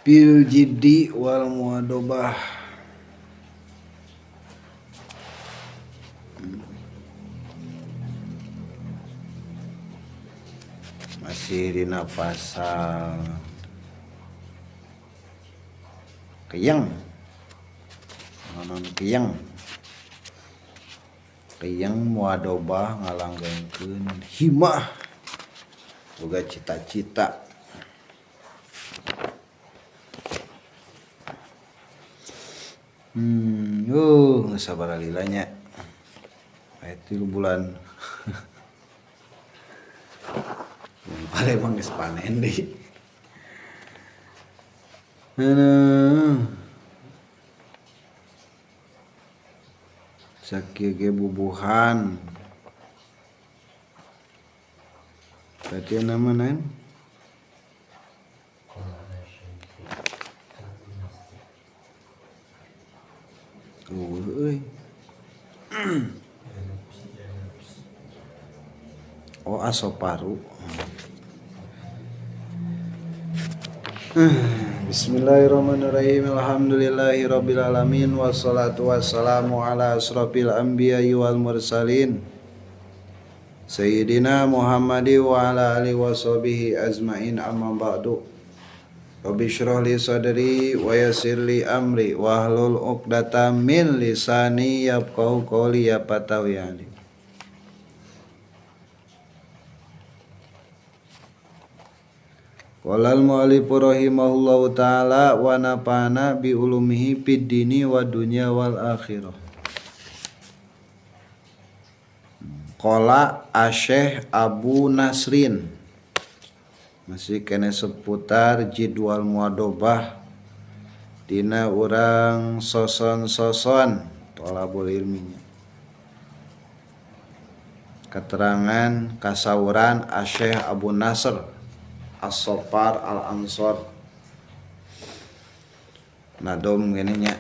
Bil jiddi wal muadobah. Masih dina pasal keyeng, nganon keyeng, keyeng muadobah ngalanggengkeun himah boga cita-cita. Sabaraha lila nya aya 3 bulan. Paling mah geus panen deui. Sakieu ge bubuhan. Tadi nama naon? Euy. Oh, asoparu. Bismillahirrahmanirrahim. Alhamdulillahirabbil alamin wassalatu wassalamu ala asrofil anbiya'i wal mursalin. Sayyidina Muhammadi wa ala alihi washabihi azmain, amma ba'du. Rabbi shrah li sadri wa yassir li amri wahlul 'uqdatam min lisani yafqahu qawli ya fatahu ya alim. Qala al-mu'allif rahimahullahu ta'ala wa nafa'ana bi ulumihi fid dini wa dunya wal akhirah. Qala Asyikh Abu Nasrin. Masih kene seputar jidwal muadobah dina urang soson-soson tolabul ilminya. Keterangan kasauran Asyikh Abu Nasr As-Sofar Al-Ansor. Nadom gini nya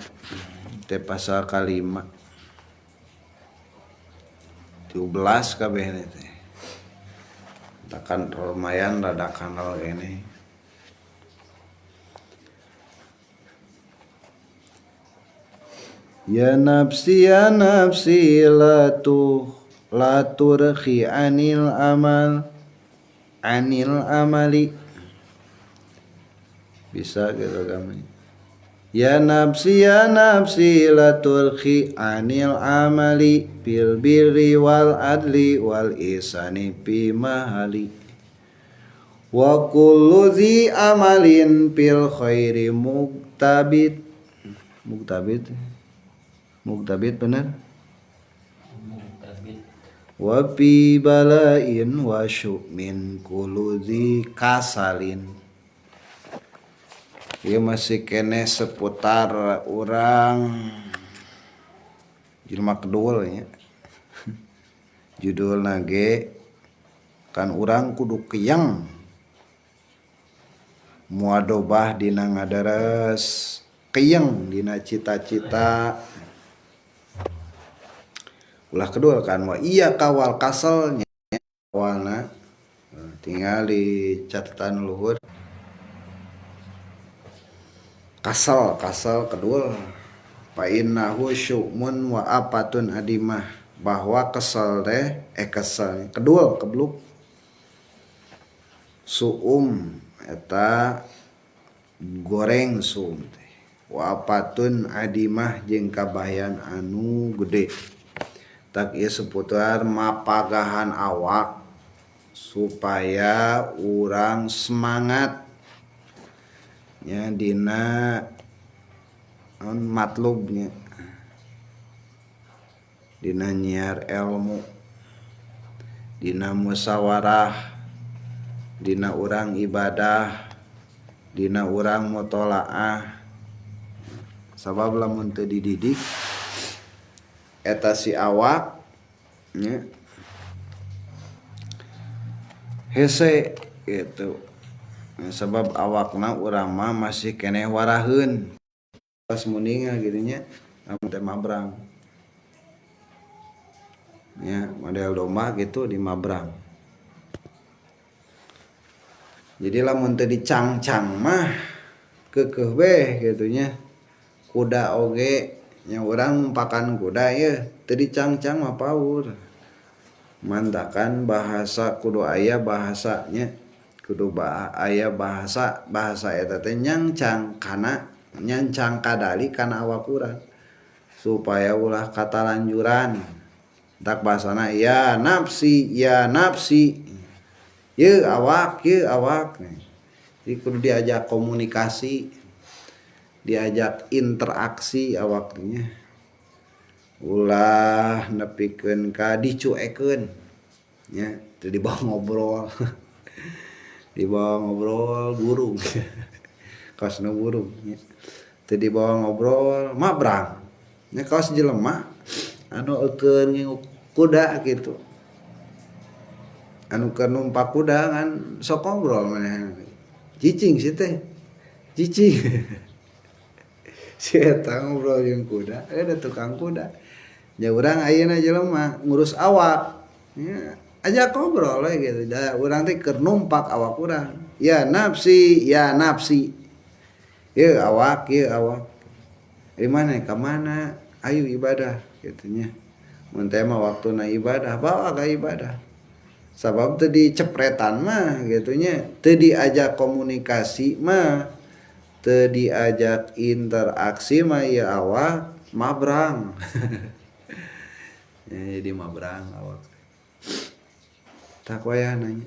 teh pasal kalima 17 kabeh teh. Takan lumayan rada kanal gini. Ya nafsi ya nafsi la turhi anil amal anil amali. Bisa gitu kami. Ya nafsi la turhi anil amali bil birri wal adli wal ihsani fi mahali. Wa kullu dzi amalin fil khairi muktabit. Muktabit. Muktabit benar? Muktabit. Wa fi bala'in wa syu'min kullu dzi kasalin. Ieu masih kene seputar urang jelema kedul nya. Judulna ge kan urang kudu keyeng muadobah dina ngadares, keyeng dina cita-cita. Ulah kedul kan wa iya kawal kasel nya awalna tinggal di catatan luhur. Kasel, kasel kedul. Fa innahu syu'mun wa apatun adimah. Bahwa kesel teh kesel kedul kebluk. Su'um eta goreng su'um teh. Wa apatun adimah jeung kabayan anu gede. Tak ieu seputar mapagahan awak supaya urang semangat nya dina matlubnya, dina nyiar ilmu, dina musyawarah, dina urang ibadah, dina urang mutolaah. Sabab lamun teu dididik eta si awak nya hese gitu. Sebab awakna urang mah masih keneh waraheun. Pas muningal gitu nya, amun teh mabrang. Nya model domba gitu di mabrang. Jadi lamun teu dicangcang mah Keukeuh beh kitu nya. Kuda oge nya urang numpakan kuda yeuh teu dicangcang mah paur. Mantakan bahasa kudu aya bahasanya kudu aya bahasa bahasa eta teh nyangcang kana nyancang kadali kana awak urang supaya ulah katalanjuran tak bahasana ya nafsi ye awak jadi kudu diajak komunikasi diajak interaksi awaknya ulah nepikeun ka dicuekeun nya teu dibawa ngobrol dibawa ngobrol burung kaos nu burung nya teu dibawa ngobrol mabrang nya kaos jelema anu eukeun ngingu kuda kitu anu keur numpak kuda kan sok ngobrol manehna cicing si teh cicing si eta ngobrol jeung kuda ada tukang kuda nya urang ayeuna jelema ngurus awak nya ajak ngobrol we gitu da urang teh keur numpak awak urang ya nafsi ye awak di mana ka mana ayo ibadah kitu nya mun teh mah waktuna ibadah bawa ka ibadah sabab teu dicepretan mah kitu nya teu diajak komunikasi mah teu diajak interaksi mah ieu awak mabrang ya, jadi mabrang awak tak wayahna nya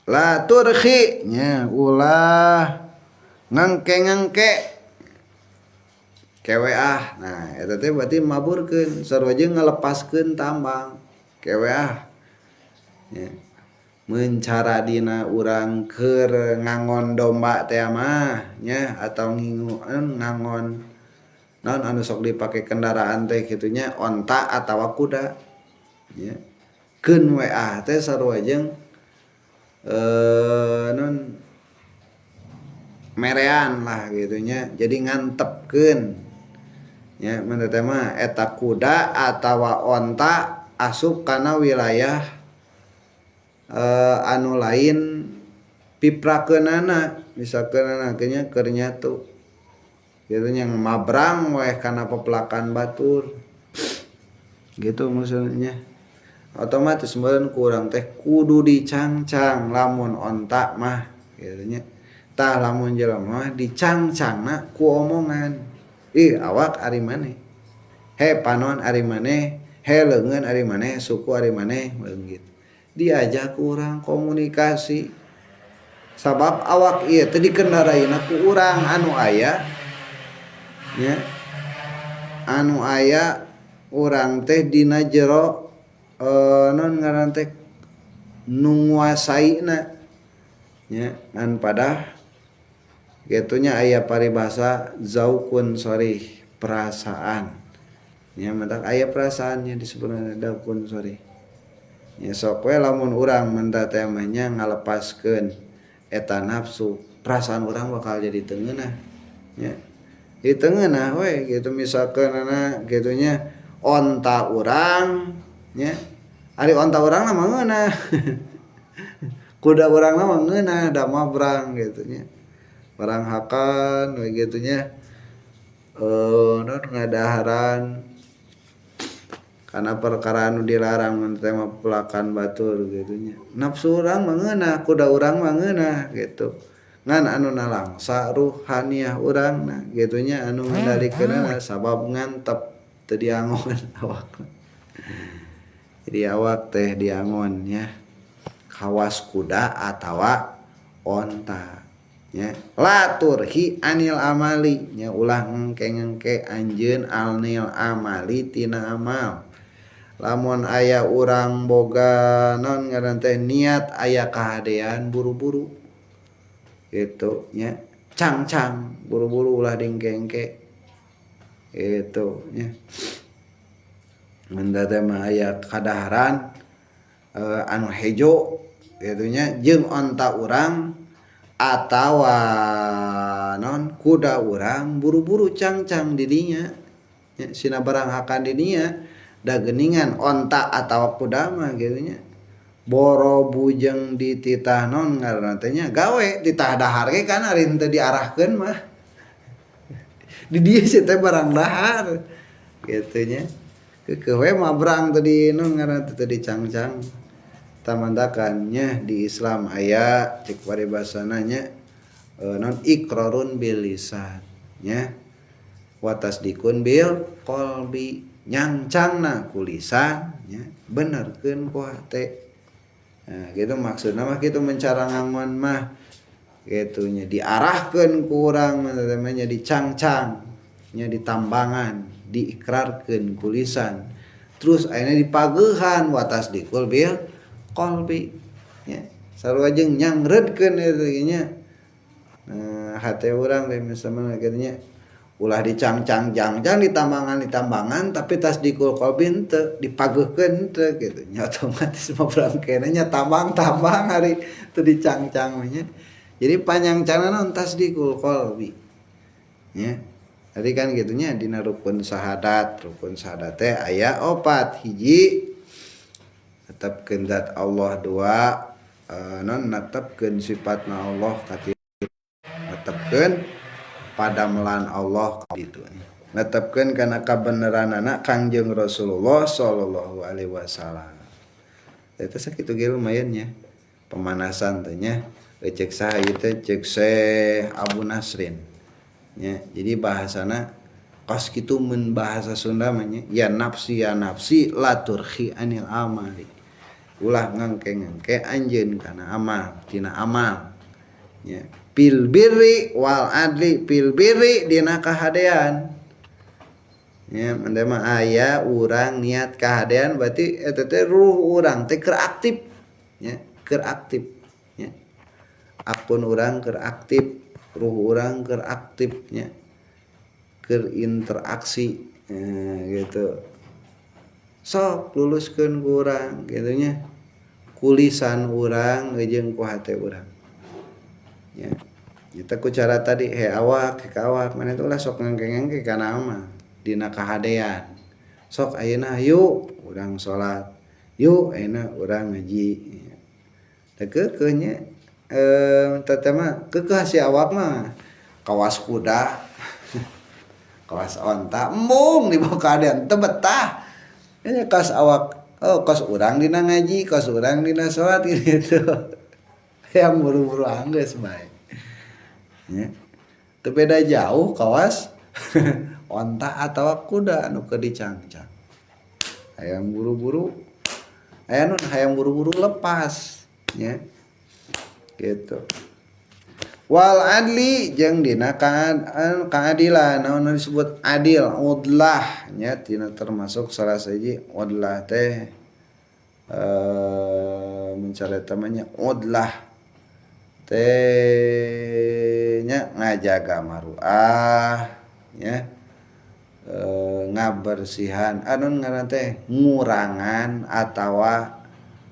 la turhi nya ulah ngengke-ngengke kewe ah nah eta teh berarti maburkeun sarua jeung ngalepaskeun tambang kewe ah nya mencara dina urang keur ngangon domba teh mah nya atau ngingueun ngangon naon anu sok dipake kendaraan teh kitu nya onta atawa kuda nya keun we ah teh sarua jeung non merean lah kitu nya jadi ngantepkeun nya mun teh mah eta kuda atawa onta asup kana wilayah anu lain piprakeunana misalkeunana nya keur nyatu kitu nya mabrang we kana pepelakan batur gitu maksudnya otomatis meureun ku urang teh kudu dicangcang lamun onta mah kitu nya tah lamun jelema mah dicangcangna ku omongan ih awak ari maneh he panon ari maneh he leungeun ari maneh suku ari maneh begitu diajak urang komunikasi sabab awak ieu teh dikendaraina ku urang anu aya nya anu aya urang teh dina jero non ngaran teh nu nguasaina nya ngan padah kitu nya aya paribasa zaukun sorih perasaan nya matak aya perasaannya disebutna zaukun sorih nya sok we lamun urang menta teh mah nya ngalepaskeun eta nafsu perasaan urang bakal jadi teu ngeunah nya di teu ngeunah we kitu misalkeunana kitu nya onta urang nya ari onta urang mah ngeunah kuda urang mah ngeunah da mabrang kitu nya barang hakan we kitu nya non ngadaharan karena perkara anu dilarang mun teh mah pelakan batur kitu nya nafsu urang mah ngeunah kuda urang mah ngeunah kitu ngan anu nalangsa ruhaniah urangna kitu nya anu ngendalikeunana sabab ngantep teu diangon awakna jadi awak teh diangon nya kawas kuda atawa onta nya la turhi anil amali nya ulah ngengke-ngengke anjeun anil amali tina amal lamun aya urang boga non ngaran teh niat aya kahadean buru-buru kitu nya cangcang buru-buru ulah dingkengke kitu nya mun teh mah aya kadaharan anu hejo kitu nya jeung onta urang atawa non kuda urang buru-buru cangcang didinya nya sina barang hakan didinya da geuningan onta atawa kuda mah kitu nya boro bujeng dititah non ngaranna teh nya gawe titah dahar ge kan ari henteu diarahkeun mah. Di dieu sih teh barang dahar kitu nya. Keukeuh we mabrang tadi nu ngaranna teh tadi cangcang. Tamantakan nya di Islam aya cek paribasana nya non iqrarun bil lisan nya wa tasdiqun bil qalbi, nyangcangna ku lisan nya benerkeun ku hate. Nah gitu maksudna mah kitu mencara ngangon mah kitu nya diarahkeun ku urang mah nya dicangcang nya ditambangan diikrarkeun ku lisan terus ayeuna dipageuhan wa tasdiqul bil qalbi nya sarua jeung nyangreudkeun eta nya. Nah, hate urang teh misalna kitu nya ulah dicangcang-cangcang ditambangan-ditambangan tapi tasdiqul qalbi henteu dipageuhkeun henteu kitu nya otomatis mah berangkena nya tambang-tambang hari teu dicangcang nya. Jadi panyangcangna naon tasdiqul qalbi nya. Tadi kan kitu nya dina rukun syahadat teh aya opat, hiji netepkeun zat Allah, dua non netepkeun sifatna Allah, katilu netepkeun padamelan Allah kitu netepkeun kana kabeneranana Kangjeng Rasulullah sallallahu alaihi wasallam. Eta sakitu ge lumayan nya pemanasan teh nya. Ceuk saha ieu teh ceuk Syekh Abu Nasrin nya. Jadi bahasana kos kitu mun bahasa Sunda mah nya ya nafsi la turhi anil amali, ulah ngangke-ngangke anjeun kana amal tina amal nya. Fil birri wal adli, fil birri dina kahadean nya. Mende mah aya urang niat kahadean berarti eta teh ruh urang teh keur aktif nya, keur aktif nya, akun urang keur aktif, ruh urang keur aktif nya, keur interaksi gitu. Sok luluskeun ku urang kitu nya, ku lisan urang jeung ku hate urang nya. Eta ku cara tadi he awak he ka awak maneh teh ulah sok ngangke-ngangke kana amal dina kahadean. Sok ayeuna yuk urang salat, yuk ayeuna urang ngaji. Teh keukeuh nya teh mah keukeuh si awak mah kawas kuda kawas onta embung dibawa kahadean teu betah. Nya kawas awak oh kos urang dina ngaji, kos urang dina salat gitu. Yang buru-buru anggeus bae. Nya. Teu beda jauh kawas onta atawa kuda anu keur dicangcang. Hayang buru-buru aya nu hayang buru-buru lepas nya. Gitu. Wal adli jeung dina kaadilan, naon disebut adil udlah nya tina termasuk salah sahiji udlah teh mencari temannya udlah teh nya ngajaga maruah nya, ngabersihan anu ngaran teh ngurangan atawa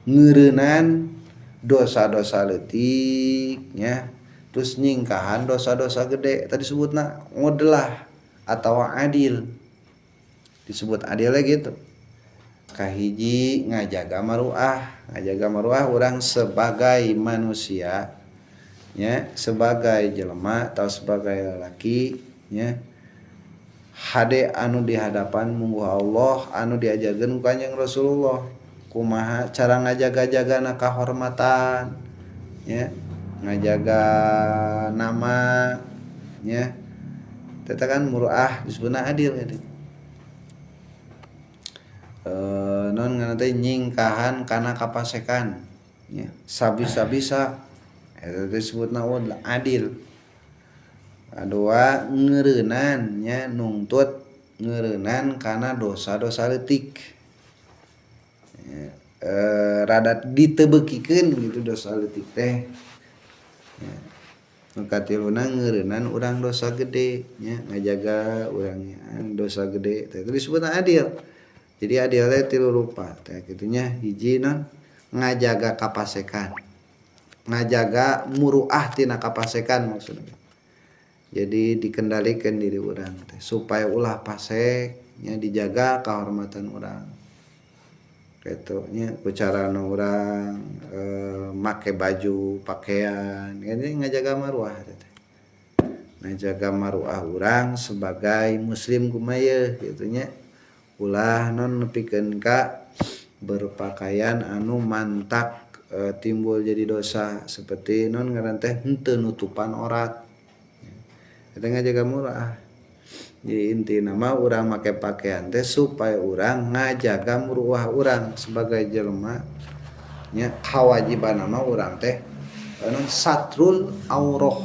ngeureunnan dosa-dosa leutik nya, terus nyingkahan dosa-dosa gede tadi sebutna udlah atau adil, disebut adil gitu. Kahiji ngajaga maruah, ngajaga maruah urang sebagai manusia nya, sebagai jelema atau sebagai lalaki nya, hade anu di hadapan mungguh Allah anu diajarkeun ku Kanjeng Rasulullah kumaha cara ngajaga-jagana kahormatan nya, ngajaga nama nya, eta kan muruah disebutna adil gitu. Non ngaranna teh nyingkahan kana kapasekan nya, sabisa-bisa eta teh disebutna adil. Kadua ngeureunnan nya, nungtut ngeureunnan kana dosa-dosa leutik nya, rada diteubekikeun gitu dosa leutik teh nya. Nu katiluna ngeureunnan urang dosa gede nya, ngajaga urang dosa gede teh disebutna adil. Jadi adil teh tilu rupa teh kitu nya. Hiji non ngajaga kapasekan, ngajaga muruah tina kapasekan maksudna. Jadi dikendalikan diri urang teh supaya ulah pasek nya, dijaga kehormatan urang kitu nya, ku carana urang make baju pakaian ini ngajaga maruah teh. Ngajaga maruah urang sebagai muslim kumaha yeuh kitu nya. Ulah non nepikeun ka berpakaian anu mantak timbul jadi dosa seperti non ngaran teh henteu nutupan aurat. Eta ngajaga muruah. Jadi intina mah urang make pakaian teh supaya urang ngajaga muruah urang sebagai jelema nya kawajiban mah urang teh non satrul aurah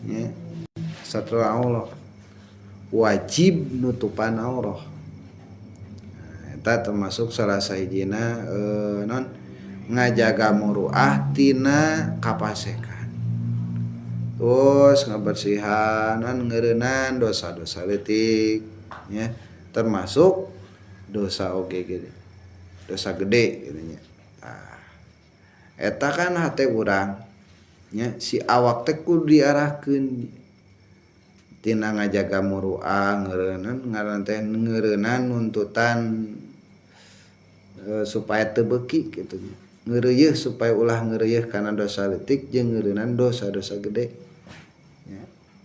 nya satrul aurah wajib nutupan aurah. Nah, eta termasuk salah sahijina non ngajaga muruah tina kapasekan. Terus ngabersihan ngeureunan dosa-dosa leutik nya termasuk dosa oge gitu. Dosa gede gitu nya. Tah eta kan hate urang nya si awak teh kudu diarahkeun tina ngajaga muruah ngeureunnan ngaran teh ngeureunnan nuntutan supaya teu beuki kitu nya. Ngeureuyeuh supaya ulah ngeureuyeuh kana dosa leutik jeung ngeureunnan dosa-dosa gede.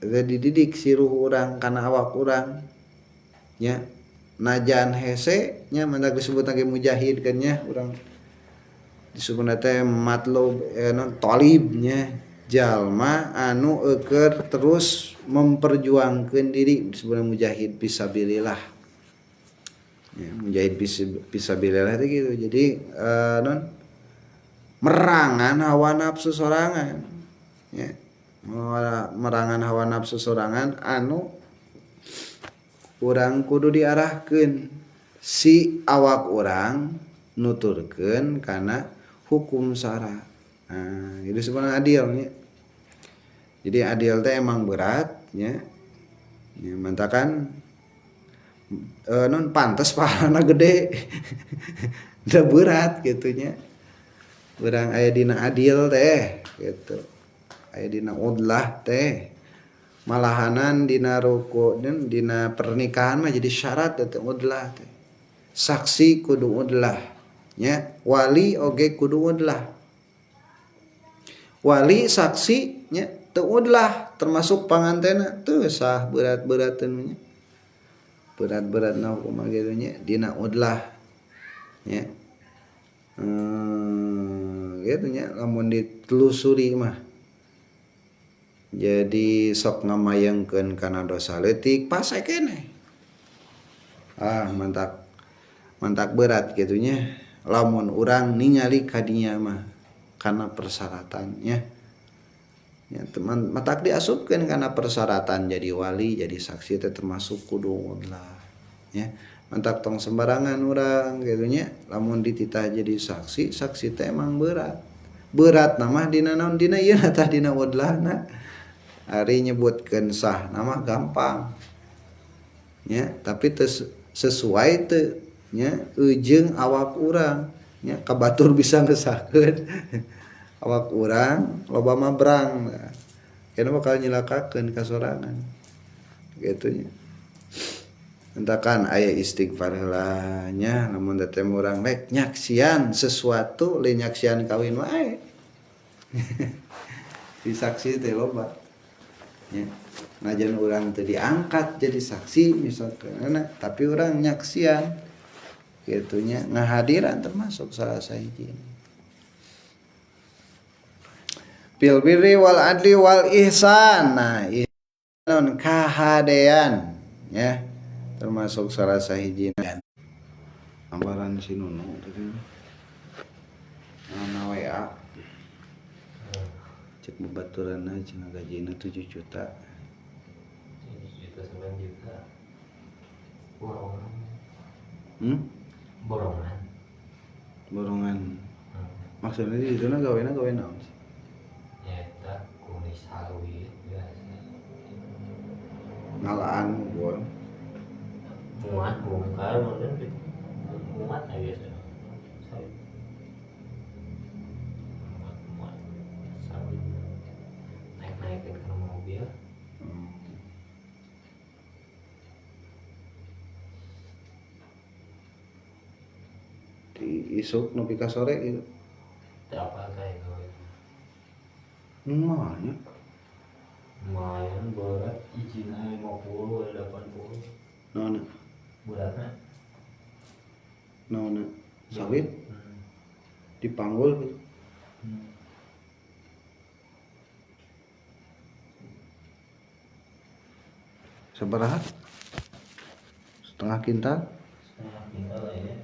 Eta dididik si ruh urang kana awak urang nya najan hese nya mantak disebut lagi mujahid kan nya urang disebut teh matlub non talib nya jalma anu eueur terus memperjuangkeun diri disebut mujahid fisabilillah nya mujahid fisabilillah teh gitu. Jadi non merangan hawa nafsu sorangan nya merangan hawa nafsu sorangan anu urang kudu diarahkeun si awak urang nuturkeun kana hukum syara. Nah, itu sebenarnya adil nya. Jadi adil teh emang berat nya. Nya mantakan non pantes pahalana gede. Da berat kitu nya. Urang aya dina adil teh gitu. Aya dina udlah teh malahanan dina ruku dan dina pernikahan mah jadi syarat teh udlah teh. Saksi kudu udlah nya, wali oge kudu udlah. Wali saksi nya teu udlah termasuk pangantena teu sah berat-berateun nya. Berat-beratna kumaha kitu nya dina udlah nya. Kitu nya lamun ditelusuri mah. Jadi sok ngamayangkeun kana dosa leutik pase keneh. Ah mantak mantak berat kitu nya lamun urang ningali kadinya mah kana persyaratannya. Ya teman matak diasupkeun kana persyaratan jadi wali jadi saksi teh termasuk kudu lah ya. Mantak tong sembarangan urang kitu nya lamun dititah jadi saksi saksi teh emang berat. Berat nama dina naon dina ieu tah dina udlahna. Ari nyebutkeun sah nama gampang nya tapi sesuai teu nya eujeung awak urang nya kabatur bisa ngesahkeun awak urang loba mah brang kena bakal nyilakakeun ka sorangan kitu nya. Entakan aya istighfar heula nya lamun teh urang rek nyaksian sesuatu lain nyaksian kawin wae. Disaksi teh loba ya. Najan urang teu diangkat jadi saksi misalkan tapi urang nyaksian kitu nya ngahadiran termasuk salah sahiji. Bil birri wal adli wal ihsan. Nah, ihsan kahadean ya termasuk salah sahiji. Gambaran si Nunu tadi. Nah, WA. Cek babaturanna cenah gajina 7 juta. 7 juta 9 juta. Borongan. Borongan. Borongan. Maksudnya di situ na gawena gawe naon sih? Nyata kumis sawit biasa. Ngalaan gua. Muat bongkar model gitu. Muat aja biasa. Sawit. Muat sawit. Naik-naikin ke mobil. Di isuk nepi ka sore gitu. Teu apa kayak gitu. Mana? Lumayan berat izin 50 80. Naon? Beratnya. Naon? Sawit? Dipanggul gitu. Sabaraha? Setengah kintal? Setengah kintal ya.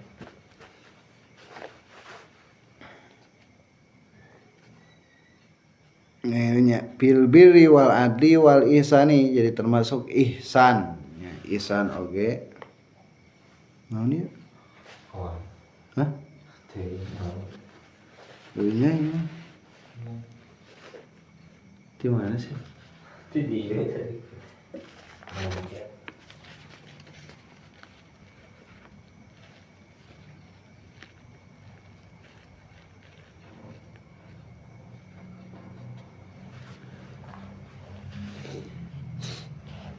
Nya fil birri wal adli wal ihsani, jadi termasuk ihsan. Ya, ihsan oge. Naon ieu? Oh. Hah? Teu. Nya ieu. Di mana sih? Di dieu tadi.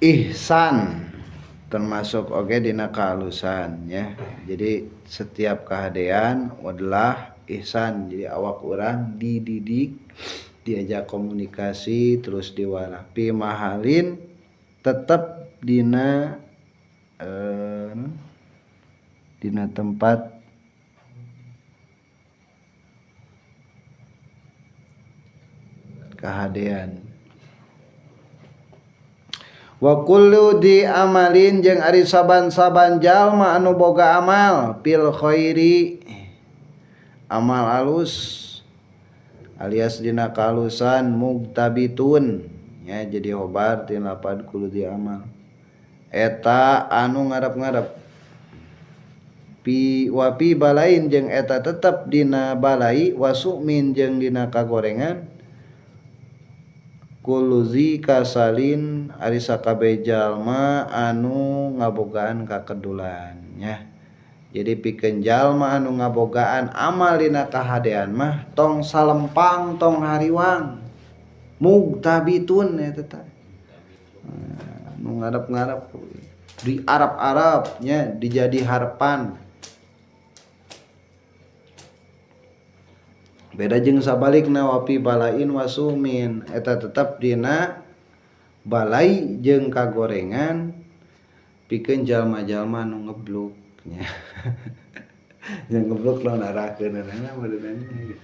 Ihsan termasuk oge dina kehalusan ya. Jadi setiap kehadean adalah ihsan. Jadi awak urang dididik, diajak komunikasi, terus diwarah pi mahalin tetep dina dina tempat kahadean. Wa kullu di amalin jeung ari saban-saban jalma anu boga amal fil khairi, amal alus alias dina kalusan mugtabitun ya, jadi hobar tina lapad kullu di amal eta anu ngarep-ngarep pi wa pi balain jeung eta tetep dina balai wasumin jeung dina kagorengan kuluzi kasalin ari sakabeh jalma anu ngabogaan kakedulan nya. Jadi pikeun jalma anu ngabogaan amal dina kahadean mah tong salempang tong hariwang mugtabitun eta teh nu ngarep-ngarep di Arab-Arab nya dijadi harapan. Beda jeung sabalikna wapi balain wasumin eta tetep dina balai jeung kagorengan pikeun jalma-jalma nu ngebluk nya. Jeung ngebluk lawan arakeunana meureunana gitu.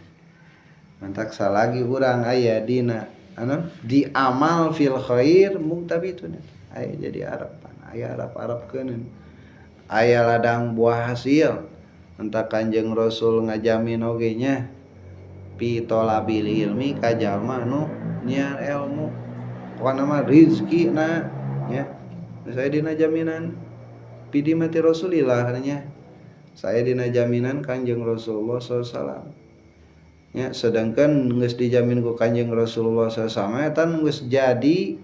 Mantak salagi urang aya dina anu di amal fil khair mugtabitun aya jadi harapan, aya arab-arabkeun aya ladang buah hasil. Entak Kanjeng Rasul ngajamin oge nya pi tolabil ilmi ka jalma nu nyiar ilmu pokona mah rizkina nya. Saya dina jaminan pi di mati Rasulillah nya, saya dina jaminan Kanjeng Rasulullah sallallahu alaihi wasallam nya. Sedangkan geus dijamin ku Kanjeng Rasulullah sallallahu alaihi wasallam eta geus jadi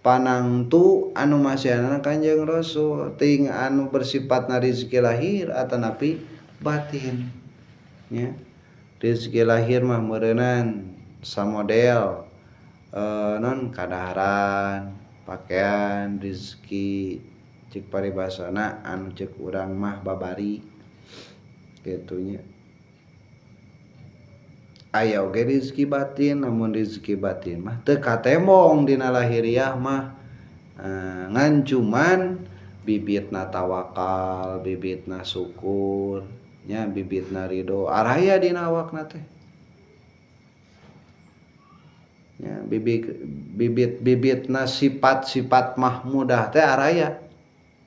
panangtu anu masihanana Kanjeng Rasul ting anu bersifatna rizki lahir atanapi batin nya. Rezeki lahir mah meureunnan samodel non kadaharan, pakaian, rezeki cek paribasana anu cek urang mah babari kitu nya. Aya oge rezeki batin, namun rezeki batin mah teu katembong dina lahiriah mah ngan cuman bibitna tawakal, bibitna syukur nya, bibitna ridho araya dina awakna teh nya, bibit-bibitna sifat-sifat mahmudah teh araya,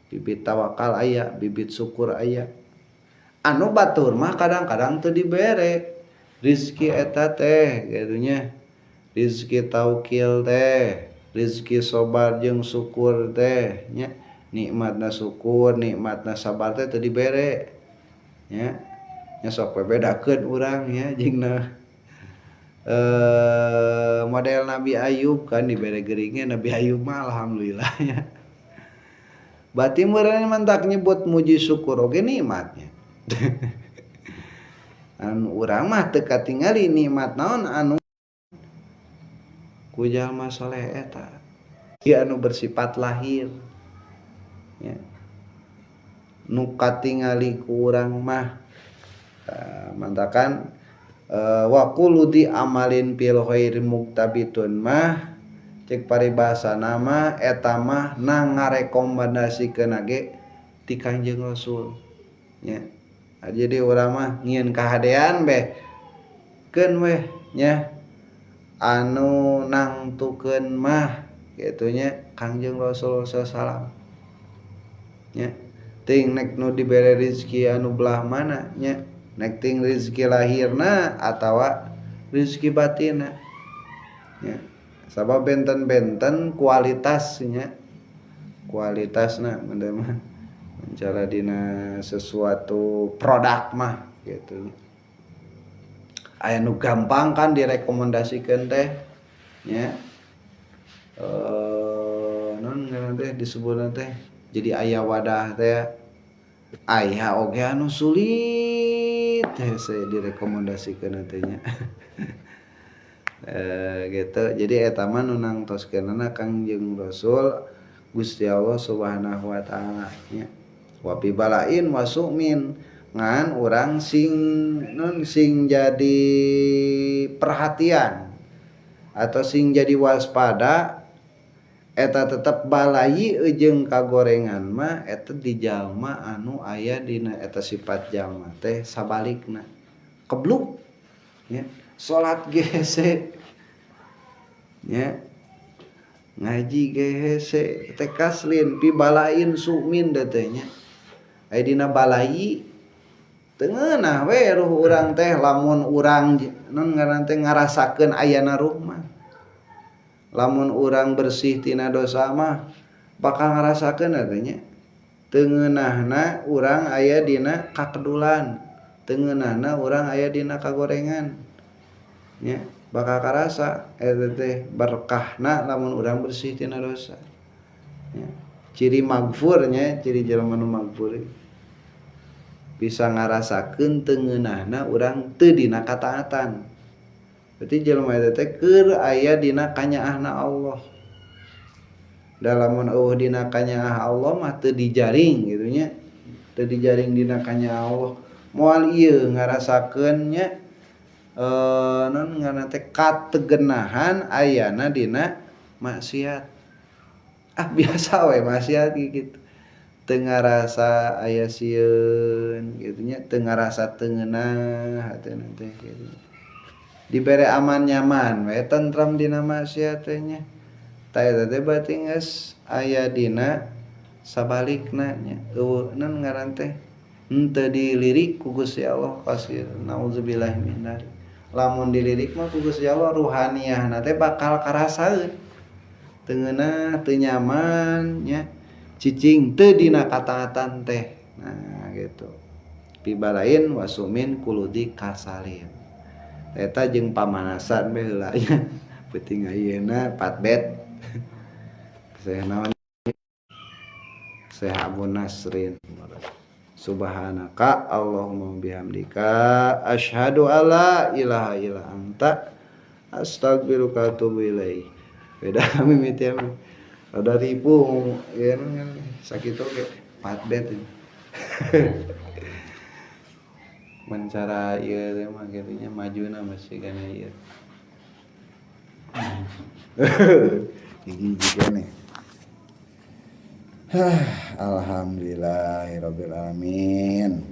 bibit tawakal aya, bibit syukur aya. Anu batur mah kadang-kadang teu dibere rizki eta teh kitu nya, rizki taukil teh, rizki sabar jeung syukur teh nya, nikmatna syukur, nikmatna sabar teh teu dibere nya. Nya sok we bedakeun urang nya jeung model Nabi Ayub kan dibere geuringnya Nabi Ayub mah alhamdulillah nya. Berarti meureun mantak nyebut muji syukur oge nikmatnya. Anu urang mah teu katingali nikmat naon anu ku jalma soleh eta. Ieu anu bersifat lahir nya. Nu katingali ku urang mah mantakan wa qulu di amalin fil khairi muktabitun mah Cek paribasa nama eta mah nang ngarekomendasikeun ge ti Kangjeng Rasul nya. Jadi urang mah ngieun kahadean beh keun weh nya anu nangtukeun mah kitu nya Kangjeng Rasul sallallahu nya. Ting nek nu dibere rezeki anu belah mana nya, nek ting rezeki lahirna atawa rezeki batinna nya. Sabab benten-benten kualitasnya, kualitasna mah cara dina sesuatu produk mah gitu. Aya nu gampang kan direkomendasikeun teh nya. Non ngaran teh disebutna teh jadi aya wadah teh aya oge anu sulit hese direkomendasikeun teh nya. Gitu. Jadi eta mah nu nangtoskeunana Kangjeng Rasul Gusti Allah Subhanahu wa taala nya. Wa bi balain wa su'min ngan urang sing non sing jadi perhatian atau sing jadi waspada eta tetep balai jeung kagorengan mah eta di jalma anu aya dina eta sifat jalma teh sabalikna kebluk nya. Salat ge hese nya, ngaji ge hese teh kaslin pibalain sumin teh nya. Aya dina balai teu ngeunah we ruh urang teh lamun urang non ngaran teh ngarasakeun ayana ruh mah. Lamun urang bersih tina dosa mah bakal ngarasakeun teh nya. Teu ngeunahna urang aya dina kakedulan, teu ngeunahna urang aya dina kagorengan. Nya bakal karasa eta teh berkahna lamun urang bersih tina dosa. Nya ciri magfurnya, ciri jelema nu magfur bisa ngarasakeun teu ngeunahna urang teu dina kataatan. Berarti jelema eta teh keur aya dina kanyaahna Allah. Da lamun eueuh dina kanyaah Allah mah teu dijaring kitu nya. Teu dijaring dina kanyaah Allah. Moal ieu ngarasakeun nya non ngaranna teh kategenahan ayana dina maksiat. Ah biasa we maksiat gitu. Teu ngarasa aya sieun kitu nya, teu ngarasa teu ngeunah hatena teh kitu. Dibere aman nyaman we tentram dina maksiat teh nya. Tah eta teh berarti geus aya dina sabalikna nya. Eueuh non ngaran teh henteu dilirik ku Gusti Allah kasir naudzubillah min dzalik. Lamun dilirik mah ku Gusti Allah ruhaniahna teh bakal karasaeun. Teu ngeunah, teu nyaman nya. Cicing teu dina kataatan teh. Nah gitu. Pibalain wasumin kuludi kasalin. Eta jeung pamanasan we heula nya. Peuting ayeuna patbet. Saya naon? Saya Abu Nasrin. Subhanaka Allahumma bihamdika asyhadu alla ilaha illa anta astaghfiruka wa atubu ilaik. Beda mimiti rada ribu ya sakit oge patbet. Mencara ieu teh mah kitu nya majuna masih kana ieu. Gigi juga nih. Alhamdulillahirabbil alamin.